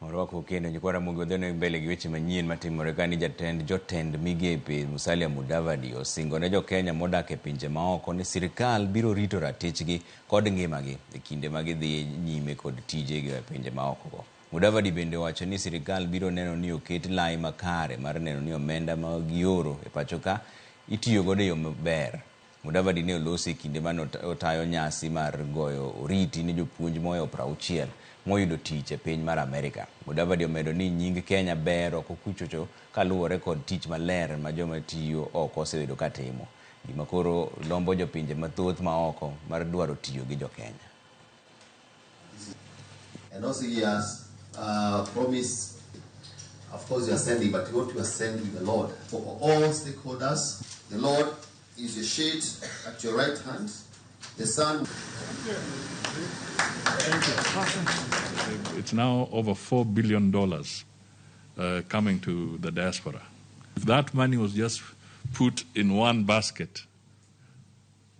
Orwako kendo nyikwa Ramogi wadhi mbele gi weche manyien matimore ka ni jatend jotend migepe Musalia Mudavadi osingo ne jokenya modak e pinje maoko ni sirikal biro rito ratichgi kod ngimagi e kinde ma gidhi nyime kod tijegi e pinje maoko go. Mudavadi bende owacho ni sirikal biro neno ni oket lai makare mar neno ni omenda ma gioro e pacho ka itiyo godo e yo maber. Mudavadi ne olosi e kinde mane otayo nyasi mar goyo oriti ne jopuonj mohewo 60 moyudo tich e piny mar Amerika. Mudavadi omedo ni nying Kenya ber oko kuchocho kaluwore kod tich maler ma joma tiyo oko osebedo ka timo. Gima koro lombo jopinje mathoth ma oko mar dwaro tiyo gi jokenya. And also he has promised, of course you are sending, but what you are sending the Lord. For all stakeholders, the Lord is your shade at your right hand, the sun. It's now over $4 billion coming to the diaspora. If that money was just put in one basket,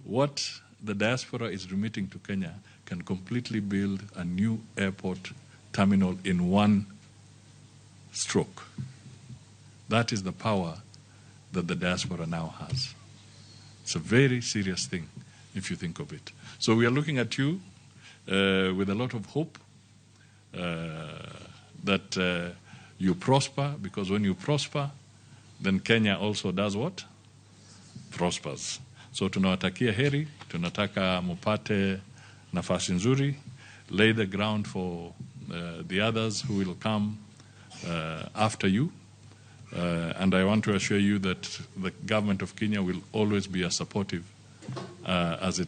what the diaspora is remitting to Kenya can completely build a new airport terminal in one stroke. That is the power that the diaspora now has. It's a very serious thing if you think of it. So we are looking at you with a lot of hope that you prosper, because when you prosper, then Kenya also does what? Prospers. So tunawatakia heri, tunataka mupate nafasi nzuri, lay the ground for the others who will come after you. And I want to assure you that the government of Kenya will always be as supportive as it